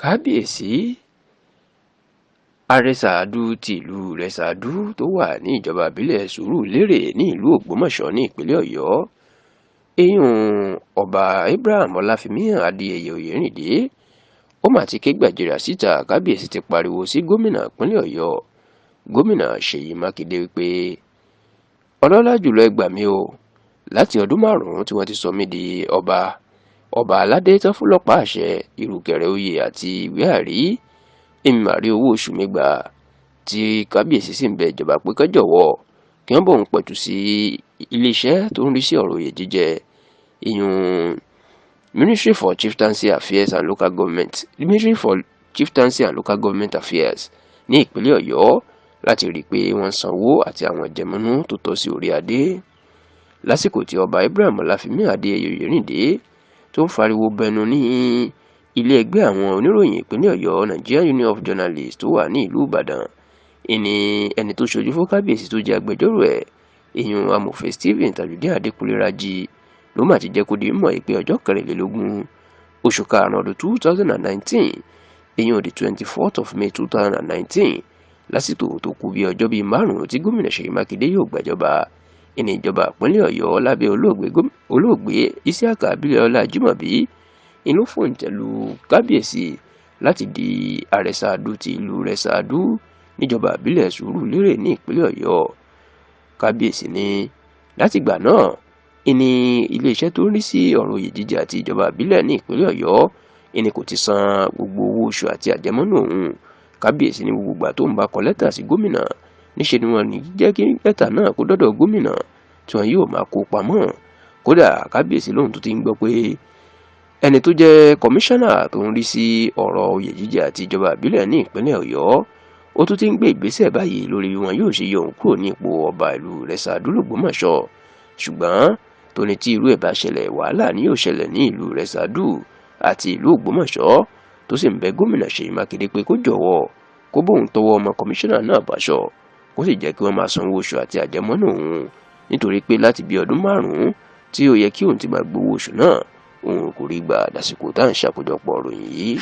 Kábíyèsí Àrèsáàdù ti ìlú Rẹ̀sàdú tó wà ní ìjọba ìbílẹ̀ Sùúrùlérè ní ìlú Ògbómọ̀ṣọ́ ní ìpínlẹ̀ Ọ̀yọ́, ìyún Ọba Abraham Ọláfìmíhàn Adéyẹyẹ Oyèrìndé, ó mà ti ké gbàjarè síta. Kábíyèsí ti pariwo sí gómìnà ìpínlẹ̀ Ọ̀yọ́, Gómìnà Ṣèyí Mákindé, wípé ọlọ́lá jùlọ, ẹ gbà mí o. Láti ọdún 5 tí wọ́n ti sọ mí di ọba, ọba aládé tán fún lọ́pàá àṣẹ, ìrùkẹ̀rẹ̀ oyè àti ìwé àrí, èmi mà rí owó oṣù mi gbà, tí kábíyèsí sì ń bẹ ìjọba pé kán jọ̀wọ́, kí wọ́n bóun pẹ̀tù sí iléeṣẹ́ tó ń rí sí ọ̀rọ̀ oyè jíjẹ, ìyún Ministry for Chieftaincy Affairs and Local Government, Ministry for Chieftaincy and Local Government Affairs ní ìpínlẹ̀ Ọ̀yọ́, láti rí i pé wọ́n sanwó àti àwọn ìjẹmọ́nú tó tọ́ sí orí adé. Lásìkò tí Ọba Abraham Ọláfínmi Adéyẹyè Oyèrìndé tó ń fariwo bẹnu ní ilé ẹgbẹ́ àwọn oníròyìn ìpínlẹ̀ Ọ̀yọ́, Nigerian Union of Journalists, tó wà ní ìlú Ìbàdàn, ìní ẹni tó ṣojú fún kábíyèsí tó jẹ́ agbẹjọ́rò ẹ̀, ìyún Amòfin Stephen Tajudeen Adékúnlé Rájí, ló mà ti jẹ́ kó di mímọ̀ pé ọjọ́ 24 oṣù karùn-ún ọdún 2019, ìyún the 24th of May 2019, lásìkò tó kù bí ọjọ́ bíi 5 tí Gómìnà Ṣèyí Mákindé yóò gbàjọba, ìní ìjọba ìpínlẹ̀ Ọ̀yọ́ lábẹ́ Olóògbé Isiaka Abíọ́lá Ajímọ̀bí inú fòǹtẹ̀lù kábíyèsí láti di Àrẹ̀sàdù ti ìlú Rẹ̀sàdù níjọba ìbílẹ̀ Sùúrùlérè ní ìpínlẹ̀ Ọ̀yọ́. Kábíyèsí ní látìgbà náà, ìní iléeṣẹ́ tó ń rí sí ọ̀rọ̀ oyè jíjẹ àti ìjọba ìbílẹ̀ ní ìpínlẹ̀ Ọ̀yọ́ ìní kò ti san gbogbo owó oṣù àti àjẹmọ́nú òun. Kábíyèsí ní gbogbo ìgbà tó ń bá kọ lẹ́tà sí gómìnà, níṣẹ́ ni wọ́n ní jẹ́ kí lẹ́tà náà kó dọ́dọ̀ gómìnà, tí wọ́n yóò máa kó pamọ́. Kódà, kábíyèsí lóhun tó ti ń gbọ́ pé ẹni tó jẹ́ kọmíṣánná tó ń rí sí ọ̀rọ̀ oyè jíjẹ àti ìjọba ìbílẹ̀ ní ìpínlẹ̀ Ọ̀yọ́, ó tún ti ń gbé ìgbésẹ̀ báyìí lórí bí wọn yóò ṣe yọ òun kúrò ní ipò ọba ìlú Rẹ̀sàdú l'Ògbómọ̀ṣọ́. Ṣùgbọ́n tó ní tí irú ẹ̀ bá ṣẹlẹ̀, wàhálà ni yóò ṣẹlẹ̀ ní ìlú Rẹ̀sàdú àti ìlú Ògbómọ̀ṣọ́, tó sì ń bẹ Gómìnà Ṣèyí Mákindé pé kó jọ̀wọ́, kó bóun tọwọ́ ọmọ kọmíṣánná náà báṣọ, kó sì jẹ́ kí wọ́n máa sanwó oṣù àti àjẹmọ́nú òun, nítorí pé láti bí ọdún 5 tí ó yẹ kí òun ti máa gbowó oṣù náà, òun kò rí gbà dàsìkò tá à ń ṣàkójọpọ̀ ìròyìn yìí.